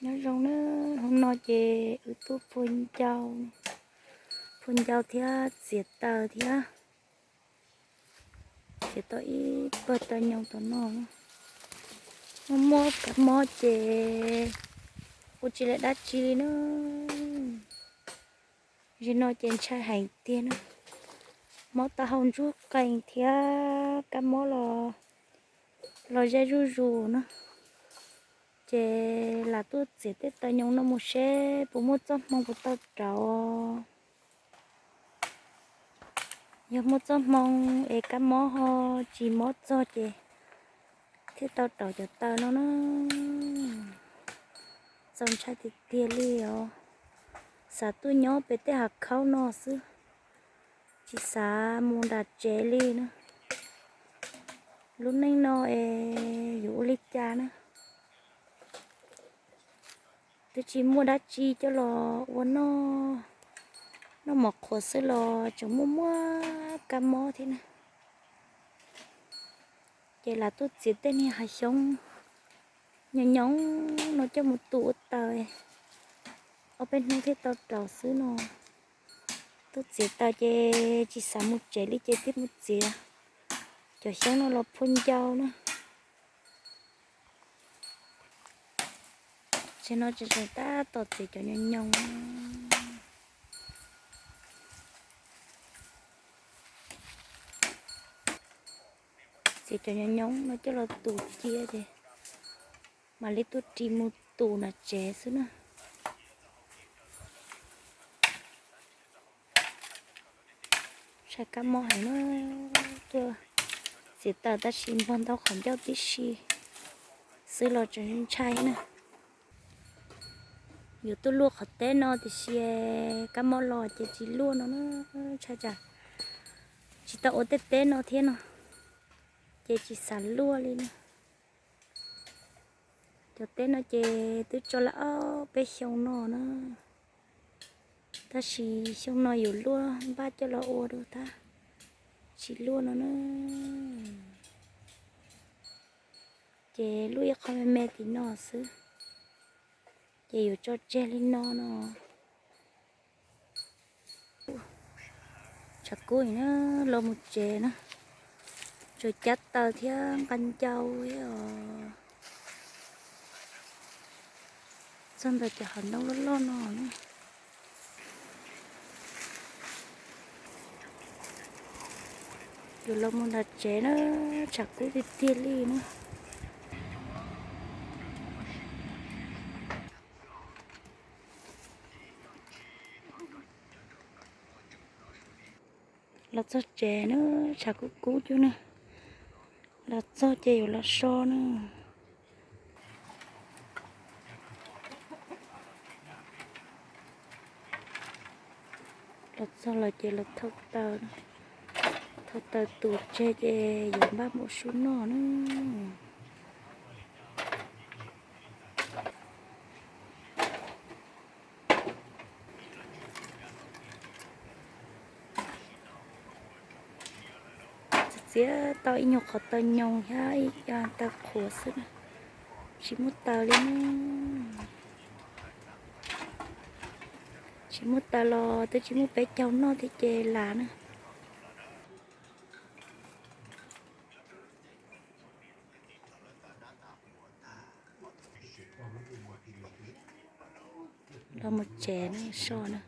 Nyob zoo na, hnub no ces wb tuaj phua ncau, phua ncau thiab txiav taws thiab. Txiav tau ib pawg taws nyoos tom no. Muaj muaj kab mob ces ua tsis lawm dab tsi li na. Zaum no ces ntshai heev tiag na, mob taub hau ntsuag qees thiab kab mob los, los ze zuj zus na. Ces lam tuaj txiav tej taws nyoos no mus seb puas muaj txoj hmoo puas tau rauv. Yog muaj txoj hmoo es kab mob ho tsis mob txog ces thiaj tau rauv cov taws no na. Txaus ntshai tiag tiag li os. Xav tuaj nyob pem tej hav khaub no xwb, tsis xav mus nram tsev li na. Lub neej no es yuav ua li cas na? Twb tsis muaj dab tsi coj los ua noj, noj mov qhuav xwb los tseem muaj muaj kab mob thiab na. Ces lam tuaj txiav tej niag hav xyoob nyoos nyoos no coj mus tu ua taws, ob peb hnub thiaj tau rauv xwb no. Tuaj txiav taws ces tsis xav mus tsev li ces thiaj mus txiav cov xyoob no los phua ncau na. Ces no tseem tseem tab tom txiav cov nyoos nyoos. Txiav cov nyoos nyoos no coj los tu cia ces mam li tuaj ris mus tu nram tsev xwb na. Ntshai kab mob heev na, tuaj txiav taws tab sis npog ntau qhov ncauj tib si xwb los tseem ntshai na. Yuav tuaj luaj qhov teb no tiam sis kab mob los ces tsis luaj no na, ntshai tsam tsis tau ua tej teb no thiab no, ces tsis xav luaj li na. Cov teb no ces twb tso lawm ob peb xyoo no na, tab sis xyoo no yuav luaj npaj coj los ua dua tab tsis luaj no na. Ces luaj ib qho me me tim no xwb, ces yuav tso tseg li no no. Tshav kub na, los mus tsev na, tsuas cab taws thiab nqa ncau os. Txog ntawm cov hav ntoo loj loj no na. Yuav los mus nram tsev na, tshav kub tiag tiag li na. Los txog tsev na, tshav kub kub cuag na. Los txog ces yuav los so na. Los txog los ces los thau taws, thau taws tus tseg ces yuav npaj mus ua su noj na. Txiav tau ib nyuag qhov taws nyoos thiab ib co taws qhuav xwb na, tsis muaj taws li na. Tsis muaj taws los twb tsis muaj peb caug noj thiab ces lam na. Los mus tsev na, so na.